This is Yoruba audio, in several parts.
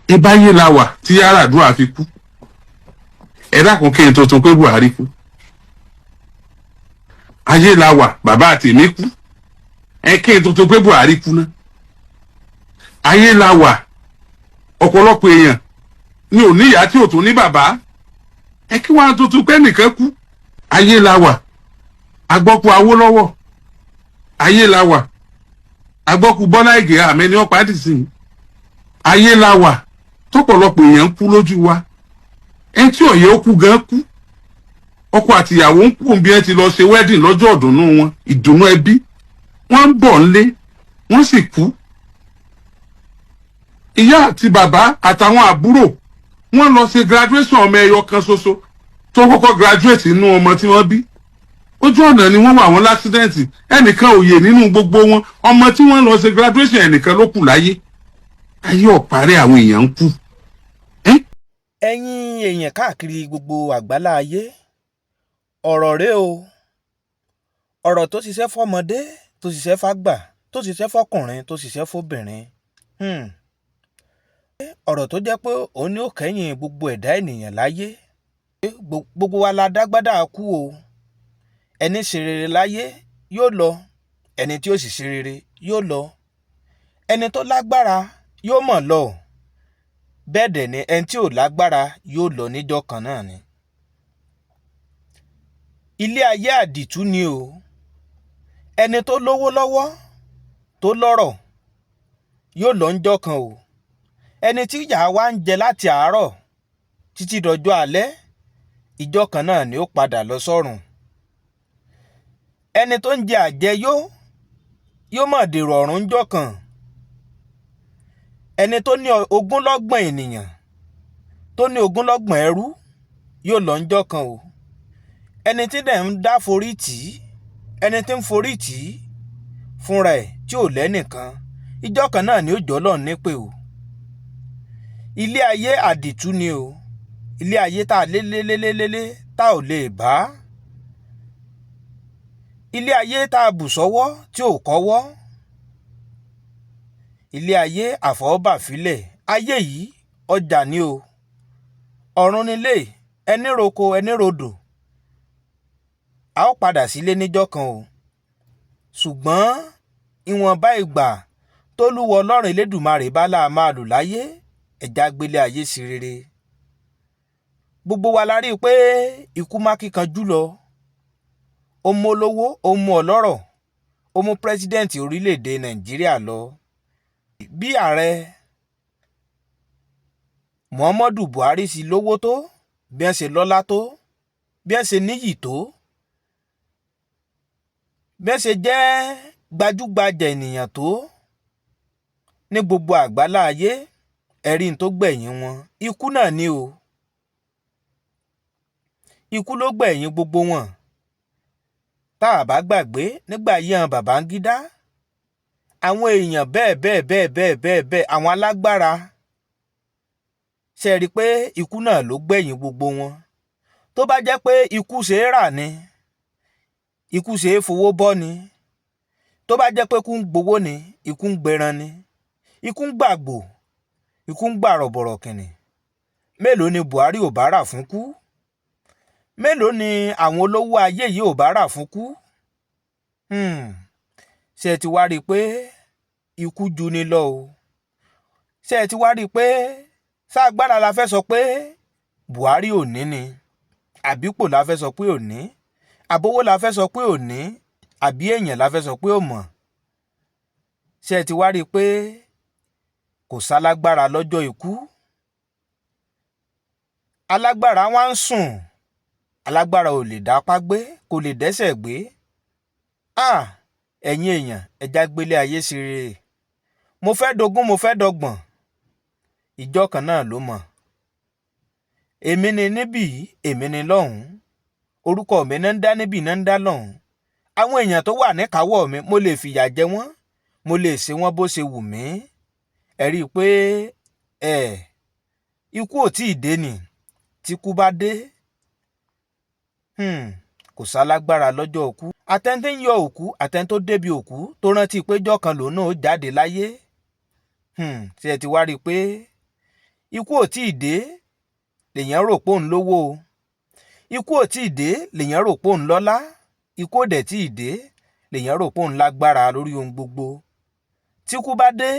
Ẹ bá yé la wà tí Yar'Adua fi kú. Ẹ dákun, kí n tuntun pé Buhari kú. Ayé la wà, bàbá àtèmi kú. Ẹ kí n tuntun pé Buhari kú ná. Ayé la wà, ọ̀pọ̀lọpọ̀ èèyàn ní ò níyàá tí ò tún ní bàbá. Ẹ kí wọ́n á tuntun pé nìkan kú. Ayé la wà, agbọ́kú Awólọ́wọ̀. Ayé la wà, agbọ́kú Bọ́lá Ìgè àmì ní ọ̀pá dìsìn. Ayé la wà tọ́pọ̀lọpọ̀ èèyàn ń kú lójú wa. Ẹ tí òye ó kú gan kú. Ọkọ àtìyàwó ń kú bí ẹ ti lọ ṣe wedding lọ́jọ́ ìdùnnú wọn, ìdùnnú ẹbí. Wọ́n ń bọ̀ ńlé, wọ́n sì kú. Ìyá àti bàbá àtàwọn àbúrò wọ́n lọ ṣe graduation ọmọ ẹyọ kan ṣoṣo tó kọ́kọ́ graduate nínú ọmọ tí wọ́n bí. Ojú ọ̀nà ni wọ́n wà, wọ́n l'accident. Ẹnìkan ò yè nínú gbogbo wọn. Ọmọ tí wọ́n lọ ṣe graduation, ẹnìkan ló kù láyé. Ayé ọ̀parẹ́, àwọn èèyàn ń kú. Ẹ̀yin èèyàn káàkiri gbogbo àgbálá ayé, ọ̀rọ̀ rèé o. Ọ̀rọ̀ tó ṣiṣẹ́ fọmọdé, tó ṣiṣẹ́ fágbà, tó ṣiṣẹ́ fọkùnrin, tó ṣiṣẹ́ fóbìnrin. Ọ̀rọ̀ tó jẹ́ pé òun ni ó kẹ́yìn gbogbo ẹ̀dá ènìyàn láyé. Gbogbo wa la dágbádá kú o. Ẹni ṣe rere láyé yóò lọ, ẹni tí ó sì ṣe rere yóò lọ. Ẹni tó lágbára yóò mọ̀ lọ, bẹ́ẹ̀ dẹ̀ ni ẹni tí ò lágbára yóò lọ níjọ́ kan náà ni. Ilé ayé àdìtú ni o. Ẹni tó lówó lọ́wọ́, tó lọ́rọ̀, yóò lọ ńjọ́ kan o. Ẹni tí ìyà wa ń jẹ láti àárọ̀ títí dọjọ́ alẹ́, ìjọ́ kan náà ni ó padà lọ sọ́run. Ẹni tó ń jẹ àjẹyó yóò mọ̀ dèrò ọ̀run ńjọ́ kan. Ẹni tó ní ogúnlọ́gbọ̀n ènìyàn, tó ní ogúnlọ́gbọ̀n ẹrú, yóò lọ ńjọ́ kan o. Ẹni tí dẹ̀ ń dá forí tì í, ẹni tí ń forí tì í fúnra ẹ̀ tí ò lẹ́nìkan, ìjọ́ kan náà ni ó jọ́ lọ́ọ̀ nípè o. Ilé ayé àdìtú ni o. Ilé ayé tá a lé lé lé lé lé tá ò lè bá, ilé ayé tá a bù sọ́wọ́ tí ò kọ́wọ́, ilé ayé àfọwọ́bàfílẹ̀. Ayé yìí, ọjà ni o, ọ̀run nílé. Ẹni roko, ẹni rodò, a ó padà sílé níjọ́ kan o. Ṣùgbọ́n ìwọ̀nba ìgbà tólúwọ Ọlọ́run Elédùmarè bá láà máa lò láyé, ẹ̀já gbélé ayé sí rere. Gbogbo wa la rí i pé ikú má kíkanjú lọ. Ó mú olówó, ó mú ọlọ́rọ̀, ó mú president orílẹ̀-èdè Nàìjíríà lọ. Bí ààrẹ Muhammadu Buhari sì lówó tó, bí wọ́n ṣe lọ́lá tó, bí wọ́n ṣe níyì tó, bí wọ́n ṣe jẹ́ gbajúgbajà ènìyàn tó ní gbogbo àgbálá ayé, ẹ̀rí tó gbẹ̀yìn wọn, ikú náà ni o. Ikú ló gbẹ̀yìn gbogbo wọn. Tá a bá gbàgbé, nígbà yíyan Babangida, àwọn èèyàn bẹ́ẹ̀ bẹ́ẹ̀ bẹ́ẹ̀ bẹ́ẹ̀ bẹ́ẹ̀ bẹ́ẹ̀, àwọn alágbára, ṣe rí i pé ikú náà ló gbẹ̀yìn gbogbo wọn? Tó bá jẹ́ pé ikú ṣe é rà ni, ikú ṣe é fowó bọ́ ni, tó bá jẹ́ pé ikú ń gbowó ni, ikú ń gbẹran ni, ikú ń gbàgbò, ikú ń gbà rọ̀bọ̀rọ̀ kìnnì, mélòó ni Buhari ò bá rà fún kú? Mélòó ni àwọn olówó ayé yìí ò bá rà fún kú? Ṣé ẹ ti wá rí i pé ikú ju ni lọ o? Ṣé ẹ ti wá rí i pé ságbára la fẹ́ sọ pé Buhari ò ní ni, àbípò la fẹ́ sọ pé ò ní, àbówó la fẹ́ sọ pé ò ní, àbí èèyàn la fẹ́ sọ pé ò mọ̀? Ṣé ẹ ti wá rí i pé kò sálágbára lọ́jọ́ ikú? Alágbára wá ń sùn, alágbára ò lè dápá gbé, kò lè dẹ́sẹ̀ gbé. Ah, ẹ̀yin èèyàn, ẹja gbélé ayé sí rere. Mo fẹ́ dogún, mo fẹ́ dọgbọ̀n, ìjọ kan náà ló mọ̀. Èmi ni níbí, èmi ni lọ́hùn-ún, orúkọ mi náà ń dá níbí, náà ń dá lọ́hùn-ún. Àwọn èèyàn tó wà níkàáwọ́ mi, mo lè fìyà jẹ wọ́n, mo lè ṣe wọ́n bó ṣe wù mí. Ẹ rí i pé ẹ ikú ò tí ì dé ni. Tí ikú bá dé, kò sálágbára lọ́jọ́ òkú. Àtẹni tí ń yọ òkú, àtẹni tó débi òkú tó rántí péjọ kan lòun náà ó jáde láyé. Ṣé ẹ ti wá rí i pé Ikú ò tí ì dé lèèyàn rò pé òun lówó o, ikú ò tí ì dé lèèyàn rò pé òun lọ́lá, ikú ò dẹ̀ tí ì dé lèèyàn rò pé òun lágbára lórí ohun gbogbo. Tíkú bá dé,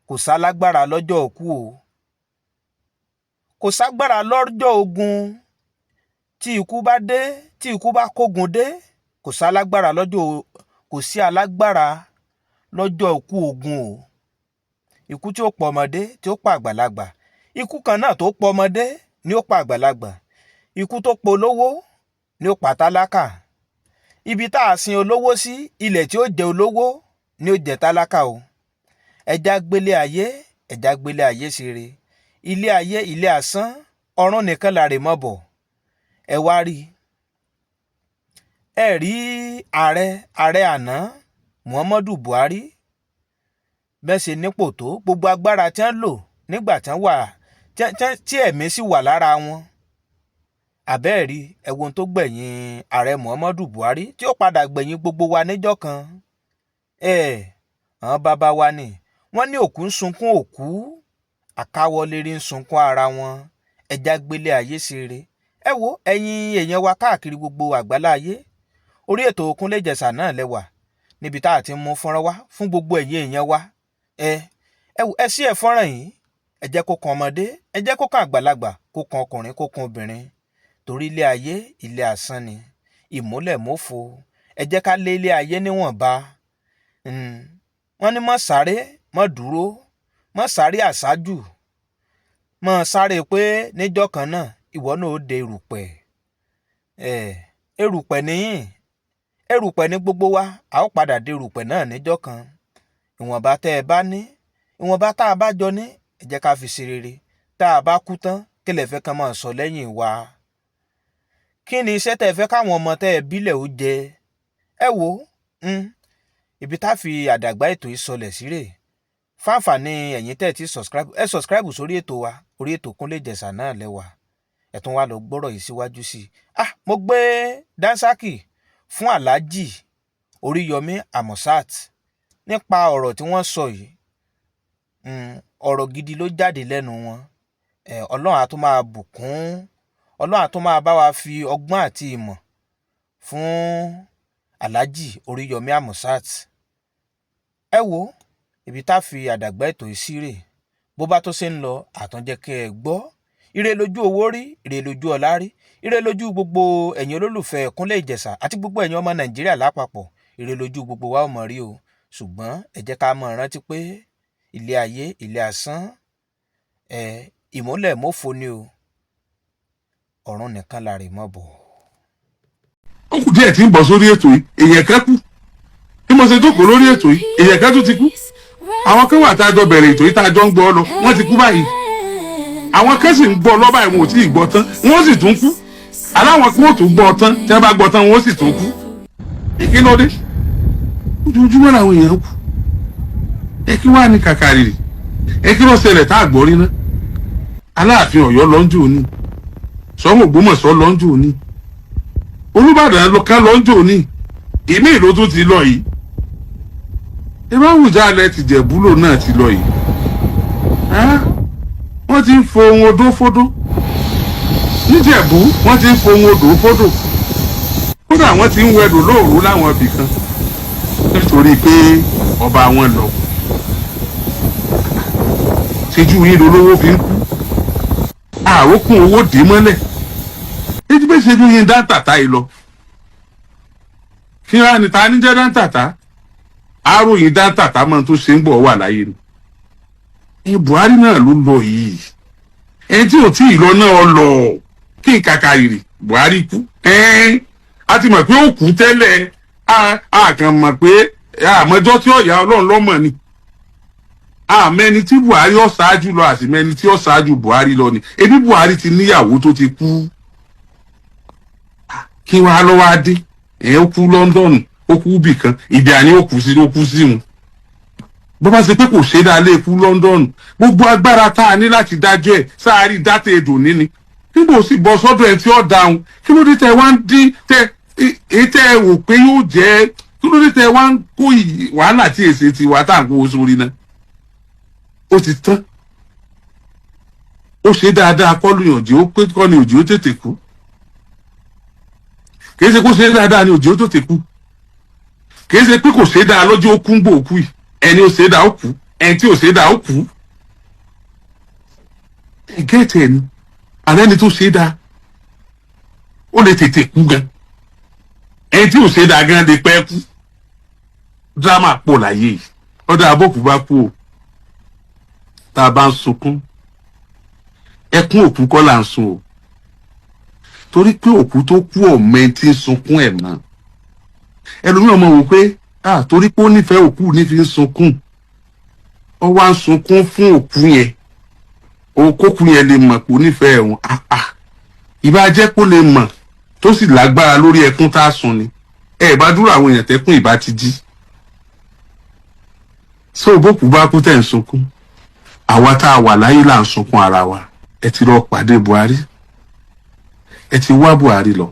kò sálágbára lọ́jọ́ òkú o, kò ságbára lọ́jọ́ ogun. Tí ikú bá dé, tí ikú bá kógun dé, kò sálágbára lọ́jọ́, kò sí alágbára lọ́jọ́ òkú ogun o. Ikú tí ó pa ọmọdé, tí ó pa àgbàlagbà, ikú kan náà tó pa ọmọdé ni ó pa àgbàlagbà. Ikú tó pa olówó ni ó pa tálákà. Ibi tá a sin olówó sí, ilẹ̀ tí ó jẹ olówó ni ó jẹ tálákà o. Ẹja gbélé ayé, ẹja gbélé ayé ṣeré. Ilé ayé ilé asán, ọ̀run nìkan làrè mọ́ bọ̀. Ẹ wá rí, ẹ rí ààrẹ àná Muhammadu Buhari bẹ́ẹ̀ ṣe nípò tó, gbogbo agbára tí wọ́n lò nígbà tí wọ́n wà tí ẹ̀mí sì wà lára wọn. Àbẹ́ẹ̀rí ẹ̀wọ̀n tó gbẹ̀yìn ààrẹ Muhammadu Buhari tí ó padà gbẹ̀yìn gbogbo wa níjọ́ kan. Àwọn bàbá wa ni wọ́n ní òkú ń sunkún òkú, àkáwọlérí ń sunkún ara wọn. Ẹja gbélé ayé ṣeré. Ẹ wo ẹ̀yin èèyàn wa káàkiri gbogbo àgbálá ayé, orí ètò Kúnlé Ìjẹ̀ṣà náà lẹ́wà níbi tá a ti mú fọ́nrán wá fún gbogbo ẹ̀yin èèyàn wa. Ẹ wò, ẹ sí ẹ fọ́nrán yìí, ẹ jẹ́ kó kan ọmọdé, ẹ jẹ́ kó kan àgbàlagbà, kó kan ọkùnrin, kó kan obìnrin, torí ilé ayé ilé asán ni, ìmúlẹ̀ mófo. Ẹ jẹ́ ká lé ilé ayé níwọ̀nba. Wọ́n ní mọ́ sáré, mọ́ dúró, mọ́ sáré àsájù, mọ́ sáré pé níjọ́ kan náà ìwọ náà ó de erùpẹ̀. Erùpẹ̀ níyìn, erùpẹ̀ ní gbogbo wa, a ó padà de erùpẹ̀ náà níjọ́ kan. Ìwọ̀nba tẹ́ ẹ bá ní, ìwọ̀nba tá a bá jọ ní, ẹ jẹ́ ká fi ṣe rere. Tá a bá kú tán, kí lẹ fẹ́ kán máa sọ lẹ́yìn wa? Kí ni iṣẹ́ tẹ́ ẹ fẹ́ káwọn ọmọ tẹ́ ẹ bílẹ̀ ó jẹ? Ẹ wo, ibi tá a fi àdàgbà ètò yìí sọlẹ̀ sí rè. Fáǹfààní ẹ̀yin tẹ́ ẹ ti subscribe, ẹ subscribe sórí ètò wa, orí ètò Kúnlé Ìjẹ̀ṣà náà lẹ́wà. Ẹ tún wá lọ gbọ́rọ̀ yìí síwájú sí i. Mo gbé Dánsákì fún Alhaji Oríyọmí Hamzat nípa ọ̀rọ̀ tí wọ́n sọ yìí. Ọ̀rọ̀ gidi ló jáde lẹ́nu wọn. Ọlọ́run á tún máa bùkún, Ọlọ́run á tún máa bá wa fi ọgbọ́n àti ìmọ̀ fún Alhaji Oríyọmí Hamzat. Ẹ wo ibi tá a fi àdàgbà ètò yìí sí rè. Bó bá tó ṣe ń lọ, àtúnjẹ́ kí ẹ gbọ́. Ire lójú owó rí, ire lójú ọlá rí, ire lójú gbogbo ẹ̀yin olólùfẹ́ Kúnlé Ìjẹ̀ṣà àti gbogbo ẹ̀yin ọmọ Nàìjíríà lápapọ̀. Ire lójú gbogbo wa ò mọ̀ rí o. Ṣùgbọ́n ẹ jẹ́ ká mọ̀ rántí pé ilé ayé ilé asán, ìmúlẹ̀ mófo ni o, ọ̀run nìkan la rè mọ́ bọ̀. Ó kù díẹ̀ tí ń bọ̀ sórí ètò yìí, èèyàn kan kú. Bí mo ṣe jókòó lórí ètò yìí, èèyàn kan tún ti kú. Àwọn kan wà tá a jọ bẹ̀rẹ̀ ètò yìí, tá a jọ ń gbọ́ lọ, wọ́n ti kú báyìí. Àwọn kan sì ń gbọ́ lọ́ba, ìwọ̀n ò tí ì gbọ́ tán, wọ́n sì tún kú. Aláwọn kí wọ́n tún gbọ́ tán, tí wọ́n bá gbọ́ tán, wọ́n sì tún kú. Kí ló dé? Ojoojúmọ́ làwọn èèyàn kú. Ẹ kí wàá ní kàkà rírì? Ẹ kí ló ṣẹlẹ̀ tá a gbọ́ rí ná? Aláàfin Ọ̀yọ́ lọ́njọ́ òní, Ṣọ̀ún Ògbómọ̀ṣọ́ lọ́njọ́ òní, Olúbàdàn kan lọ́njọ́ òní, ìmí ìlú tún ti lọ yìí. Ìbáwùjalẹ̀ tìjẹ̀búlò náà ti lọ yìí. Wọ́n ti ń fo ohun odó fódó níjẹ̀bú, wọ́n ti ń fo ohun odò fódò, kódà wọ́n ti ń wẹdò lóòrú láwọn ibì kan nítorí pé ọba wọn lọ. Ṣíjú yín lolówó fi ń kú, àrókùn owó dé mọ́lẹ̀ ètí bẹ́ẹ̀ ṣe yín dáńtàtà yìí lọ. Kí wàá ní ta ní jẹ́ dáńtàtà? Àròyìn dáńtàtà máa tó ṣe ń bọ̀ wà láyé ni. Ẹ Buhari náà ló lọ yìí, ẹ tí ò tí ì lọ náà lọ kí n kàkà rírì. Buhari kú, a ti mọ̀ pé ó kú tẹ́lẹ̀, a kàn mọ̀ pé àmọ́jọ́ tí ọ̀yà Ọlọ́run lọ́mọ ni. Àmẹ́ni tí Buhari ó ṣáájú lọ àti mẹ́ni tí ó ṣáájú Buhari lọ ni. Ebi Buhari ti níyàwó tó ti kú, kí wàá lọ́wọ́ á dé. Ẹ̀ ó kú London, ó kú bì kan, ìdí àní ó kú sí, ó kú sí wọn. Bó bá ṣe pé kò ṣe dáa lé kú London, gbogbo agbára tá a ní láti dájọ́ ẹ̀ sáárì dátẹ̀ èdò níní nígbà ó sì bọ́ sọ́dọ̀ ẹ̀ tí ó dáhùn. Kí ló dé tẹ wá ń dín tẹ ètò ẹ wò pé yóò jẹ́? Kí ló dé tẹ wá ń kó wàhálà tí èsì ti wà tá à ń kó sórí náà? Ó ti tán. Ó ṣe dáadáa kọ́ lu òjì ó pé kọ́ ni òjì ó tètè kú. Kìí ṣe kó ṣe dáadáa ni òjì ó tètè kú. Kìí ṣe pé kò ṣe dáa lọ́jọ́ ó kú ń gbò kú yìí. Ẹni ó ṣe dáa ó kú, ẹni tí ò ṣe dáa ó kú. Gẹ́ẹ̀tì ẹni àlẹ́ ni tó ṣe dáa ó lè tètè kú gan, ẹni tí ò ṣe dáa gan lè pẹ́ kú. Dírámà pọ̀ láyé yìí. Ọ̀dọ̀ abókù bá kú o, tá a bá ń sunkún, ẹkún òkú kọ́ là ń sun o, torí pé òkú tó kú ọ̀mọ tí ń sunkún ẹ̀ mọ́. Ẹlòmíràn mọ̀ wò pé ah, torí pé ó nífẹ̀ẹ́ òkú ní fi ń sunkún, ó wá ń sunkún fún òkú yẹn, òkókù yẹn lè mọ̀ pé ó nífẹ̀ẹ́ òun. Ah ah, ìbá jẹ́ kó lè mọ̀ tó sì lágbára lórí ẹkún tá a sun ni ẹ bá dúró àwọn èèyàn tẹkún ìbá ti jí. So bókù bá kú tẹ̀ ń sunkún, àwa tá a wà láyé là ń sunkún ara wa. Ẹ ti lọ pàdé Buhari, ẹ ti wá Buhari lọ.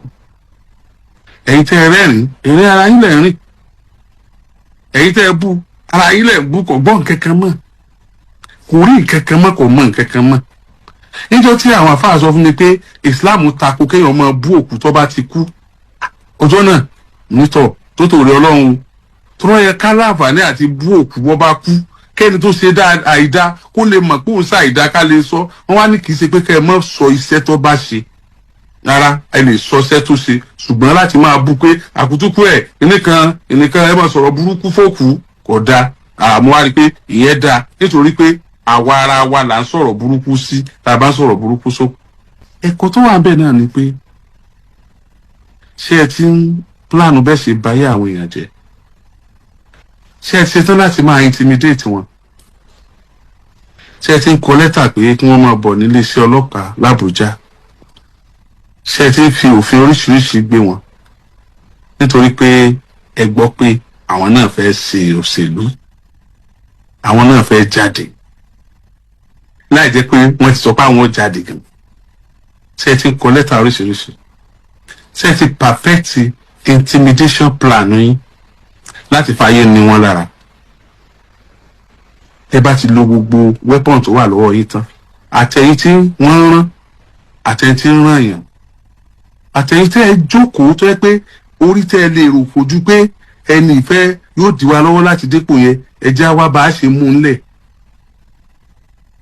Ẹ̀yin tẹ́ ẹ rẹ́rìn, eré ara yín lẹ̀ ń rìn. Ẹ̀yin tẹ́ ẹ bú, ara yín lẹ̀ ń bú. Kò gbọ́ nǹkan kan mọ́, kò rí nǹkan kan mọ́, kò mọ nǹkan kan mọ́. Níjọ́ tí àwọn àfáà sọ fún mi pé Islam tako kéèyàn máa bú òkú tó bá ti kú, ọjọ́ náà nítọ̀ tó tòrí Ọlọ́run tó rọ́ yẹ ká láǹfààní àti bú òkú bọ́ bá kú, kẹ́ni tó ṣe àìdá kó lè mọ̀ pé òun ṣàìdá, ká lè sọ. Wọ́n wá ní kì í ṣe pé kẹ́ ẹ mọ́ sọ iṣẹ́ tó bá ṣe rárá, ẹ lè sọ iṣẹ́ tó ṣe, ṣùgbọ́n láti máa bú pé àkútúkú ẹ̀ ìnìkan ìnìkan, ẹ máa sọ̀rọ̀ burúkú fòkú, kò dáa. Àmọ́ wá rí i pé ìyẹn dáa, nítorí pé àwa ara wa là ń sọ̀rọ̀ burúkú sí tá a bá ń sọ̀rọ̀ burúkú sókù. Ẹ̀kọ́ tó wà ń bẹ̀ náà ni pé, ṣé ẹ ti ń pílánù bẹ́ẹ̀ ṣe báyé àwọn èèyàn jẹ́? Ṣé ẹ ti ṣetán láti máa intimidate wọn? Ṣé ẹ ti ń kọ lẹ́tà pé kí wọ́n máa bọ̀ nílé iṣẹ́ ọlọ́pàá l'Àbújá? Ṣé ẹ ti ń fi òfin oríṣiríṣi gbé wọn nítorí pé ẹ gbọ́ pé àwọn náà fẹ́ ṣe òṣèlú, àwọn náà fẹ́ jáde, láì jẹ́ pé wọ́n ti sọ pé àwọn ò jáde gan? Ṣé ẹ ti ń kọ lẹ́tà oríṣiríṣi? Ṣé ẹ ti perfect intimidation plan yín láti fàyè ní wọn lára? Ẹ bá ti lo gbogbo weapon tó wà lọ́wọ́ yín tán, àtẹ̀yìn tí wọ́n ń rán, àtẹ̀yìn tí ń rán èèyàn, àtẹ̀yìn tẹ́ ẹ jókòó tó yẹ pé orí tẹ́ ẹ lè rò fojú pé ẹni ìfẹ́ yóò dí wa lọ́wọ́ láti dépò yẹn, ẹjẹ́ á wá bá a ṣe mú un lẹ̀.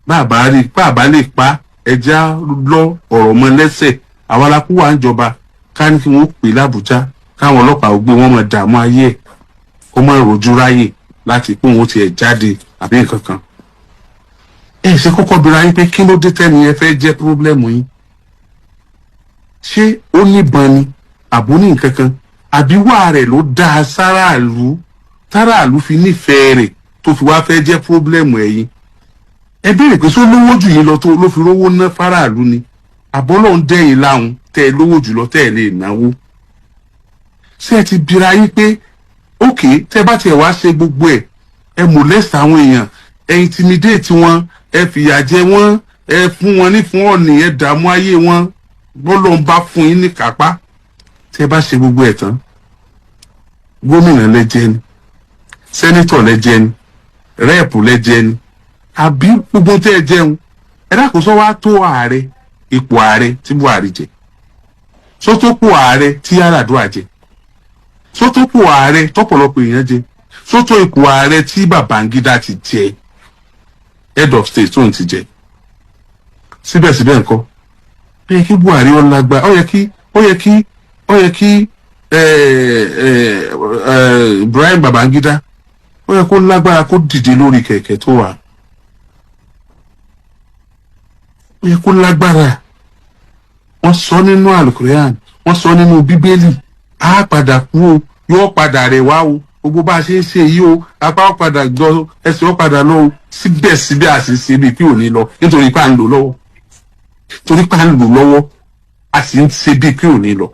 Bàbá rí bàbá lè pa, ẹjẹ́ á lọ ọ̀rọ̀ mọ́ lẹ́sẹ̀. Àwa la kú wà ń jọba, ká ní kí wọ́n pè l'Àbújá, káwọn ọlọ́pàá ò gbé wọn mọ̀ dààmú ayé ẹ̀, kó má rojú ráyè láti pé òun tiẹ̀ jáde àbí nǹkan kan. Ẹ ṣe kọ́kọ́ bira yín pé kí ló dé tẹ́ni ẹ fẹ́ jẹ́ problem yín? Ṣé ó níbọn ni, àbó ní nǹkan kan, àbí wà rẹ̀ ló dáa sáràlú táràlú fi nífẹ̀ẹ́ rẹ̀ tó fi wá fẹ́ jẹ́ problem ẹ̀yin? Ẹ béèrè pé só lówó jù yín lọ tó ló fi rówó ná fáràlú ni, àbọ́lọ̀ ń dẹ́yìn láhùn tẹ́ ẹ lówó jùlọ tẹ́ ẹ lè náwó? Ṣé ẹ ti bira yín pé ókè, tẹ́ bá tiẹ̀ wá ṣe gbogbo ẹ̀, ẹ molest àwọn èèyàn, ẹ intimidate wọn, ẹ fìyà jẹ wọn, ẹ fún wọn ní fún ọ̀nì, ẹ dààmú ayé wọn, bọ́lọ̀ ń bá fún yín ní kápá, tẹ́ bá ṣe gbogbo ẹ̀ tán, gómìnà lẹ jẹ ni, senator lẹ jẹ ni, rep lẹ jẹ ni, àbí gbogbo tẹ́ ẹ jẹun, ẹ dákun, sọ wá tó ààrẹ, ipò ààrẹ tí Buhari jẹ, sótópò ààrẹ tí Yar'Adua jẹ, sótópò ààrẹ tọ́pọ̀lọpọ̀ èèyàn jẹ, sótó ipò ààrẹ tí Babangida ti jẹ, head of state tóun ti jẹ? Síbẹ̀síbẹ̀ nǹkan, ó yẹ kí Buhari ó lágbá, ó yẹ kí Ibrahim Babangida, ó yẹ kó lágbára kó dìde lórí kẹ̀kẹ́ tó wà. Ó yẹ kó lágbára. Wọ́n sọ nínú Àlùkùránì, wọ́n sọ nínú Bíbélì, á padà kú o, yóò padà rẹ̀ wá o. Gbogbo bá a ṣe ń ṣe yìí o, apá ó padà jọ, ẹsẹ̀ ó padà lọ o. Síbẹ̀síbẹ̀, a sì ń ṣe bíi pé ò ní lọ, nítorí pé à ń lò lọ́wọ́, torí pé à ń lò lọ́wọ́, a sì ń ṣe bíi pé ò ní lọ.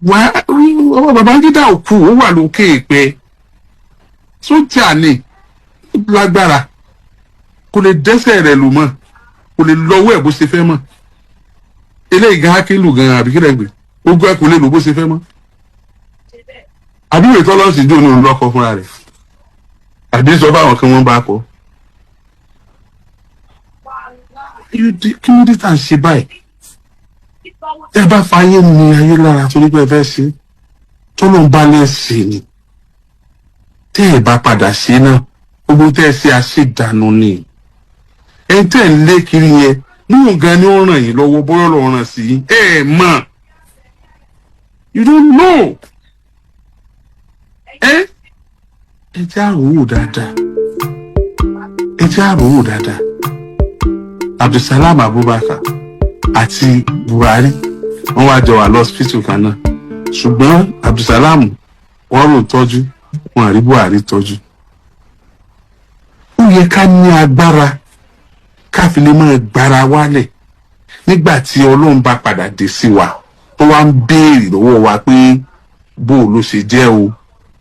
Wá, ọmọ Babangida ò kú, ó wà lókè èèpẹ̀. Sójà ni, lágbára, kò lè dẹ́sẹ̀ rẹ̀ lù mọ́, kò lè lọ́wọ́ ẹ̀ bó ṣe fẹ́ mọ́. Eléyìí gan akínlù gan, àbí kílẹ̀ ń gbé ogún ẹ̀, kò lè lò bó ṣe fẹ́ mọ́. Àbí ìwé tọ́lọ́sì jò ní òun lọ́kọ fúnra rẹ̀, àbí sọ fáwọn kan wọ́n bá kọ. Kí ló dé tá à ń ṣe báyìí? Ẹ bá fayé ni ayé lára torí pé ẹ fẹ́ ṣe tó ló ń bá lẹ́ ṣe ni. Tẹ́ ẹ bá padà ṣe náà, gbogbo tẹ́ ẹ ṣe àṣedànù ni. Ẹni tẹ́ ẹ ń lé kiri yẹn níwọ̀n gan ni ó ràn yín lọ́wọ́, bóyá lọ́ọ́ ràn sí yín. Ẹ mọ̀, you don't know. Ẹ jẹ́ àròwò dáadáa, ẹ jẹ́ àròwò dáadáa. Abdulsalam Abubakar àti Buhari, wọ́n wá jọ wà lọ́sípítù kan náà, ṣùgbọ́n Abdulsalam wọ́n rò tọ́jú wọn, àrí Buhari tọ́jú. Ó yẹ ká ní agbára ká fi lè máa gbára wálẹ̀ nígbà tí Ọlọ́run bá padà dé sí wa, tó wá ń béèrè lọ́wọ́ wa pé bó o ló ṣe jẹ́ o,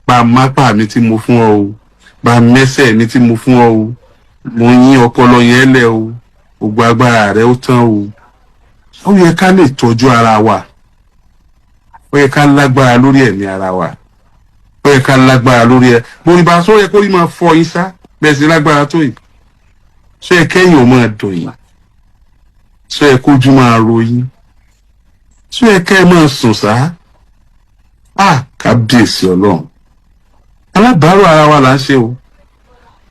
bá a mápá mi tí mo fún ọ o, bá a mẹ́sẹ̀ mi tí mo fún ọ o, mo yín ọpọlọ yẹn lẹ̀ o, gbogbo agbára rẹ ó tán o. Ó yẹ ká lè tọ́jú ara wa, ó yẹ ká lágbára lórí ẹ̀mí ara wa, ó yẹ ká lágbára lórí ẹ bóni bá sọ yẹ kó rí máa fọ yín sá bẹ́ẹ̀ sí lágbára tó yìí. Sọ yẹ kẹ́yìn ò máa dùn yín? Sọ yẹ kójú máa ro yín? Sọ yẹ kẹ́ ẹ máa sùn sá? A kábíyèsí Ọlọ́run, alábàárò ara wa là ń ṣe o.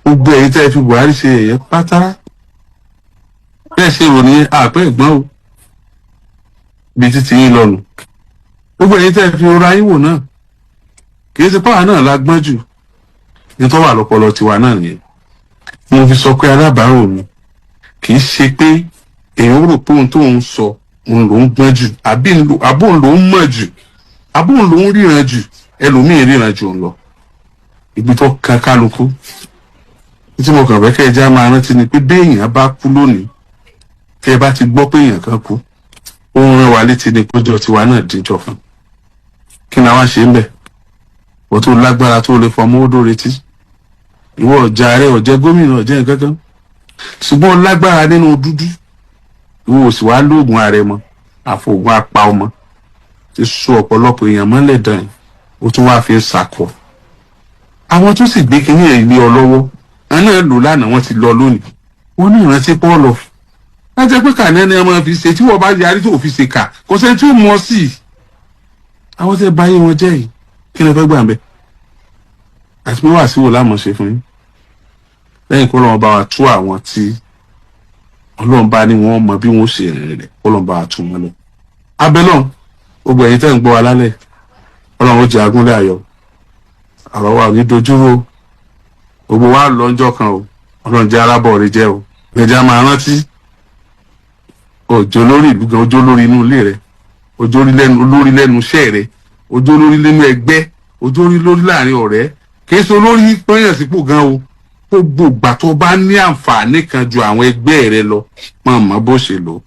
Gbogbo ẹ̀yin tẹ́ ẹ fi Buhari ṣe ẹ̀yẹ pátá, bẹ́ẹ̀ ṣe rò ní àpẹ́ ẹ̀gbọ́n o, bíi títí yín lọ́nu. Gbogbo ẹ̀yin tẹ́ ẹ fi rọra yín wò náà, kì í ṣe páwa náà la gbọ́n jù ní tó wà lọ́pọlọ tiwa náà nìyẹn. Mo fi sọ pé alábàárò mi, kì í ṣe pé èèyàn rò pé ohun tó ń sọ òun ló ń gbọ́n jù, àbí àbóun ló ń mọ̀ jù, àbóun ló ń ríran jù. Ẹlòmíín ríran jù ń lọ ibi tó kan kálukú. Tí mo kàn fẹ́ kẹ́ ẹ já máa rántí ni pé béèyàn bá kú lónìí, tẹ́ ẹ bá ti gbọ́ pé èèyàn kan kú, ó ń rán wa létí ni kójọ tiwa náà díjọ fún. Kí ni àwa ṣe ń bẹ̀? Wọ́n tó lágbára tó lè fọmọ́ ó dóore tí ìwọ ọ̀jà rẹ ọ̀jẹ́ gómìnà, ọ̀jẹ́ nǹkan kan, ṣùgbọ́n lágbára nínú dúdú, ìwọ ò sì wá lóògùn ààrẹ mọ́, àfògùn apá ọmọ ti so ọ̀pọ̀lọpọ̀ èèyàn mọ́lẹ̀ dàn, ó tún wáá fi ń sàkọ. Àwọn tó sì gbé kínní ẹ̀ lé ọ lọ́wọ́, àwọn náà lò lánàá, wọ́n ti lọ lónìí. Wọ́n ní ìrántí pọ́ọ̀lọ̀ láti pé kàní ẹni ọmọ fi ṣe tí wọ́n bá yarí tó fi ṣe kà, kò sẹ́ni tí ó mú ọ sí i. Àwọn tẹ́ báyé wọn jẹ́ yìí, kí ni ẹ fẹ́ gbà ń bẹ́? Àti pé wàá síwò láàmú ṣe fún yín lẹ́yìn kó lọ́wọ́ bá wa tú àwọn tí Ọlọ́run bá ní wọ́n mọ bí wọ́n ṣe rìn rẹ̀, kó lọ́wọ́ bá wa tú wọn lọ. Abẹ́ náà, gbogbo ẹ̀yin tẹ́ ń gbọ́ wa lálẹ́, Ọlọ́run ó jẹ́ agúnlẹ̀ ayọ̀. Àrọ̀ wa ò ní dojúrò, gbogbo wa lọ́njọ́ kan o. Ọlọ́run jẹ́ arábọ̀ rẹ jẹ́ o. Ẹ̀jẹ̀ máa rántí òjò lórí ìlú gan, òjò lórí inú ilé rẹ, òjò lórí lẹ́nu iṣẹ́ rẹ, òjò lórí lẹ́nu ẹgbẹ́, òjò lórí láàrin ọ̀rẹ́. Kì í ṣe olórí pọ́nyàn sípò gan o. Gbogbo ìgbà tó bá ní àǹfààní kan ju àwọn ẹgbẹ́ rẹ lọ, máa mọ bó ṣe lò.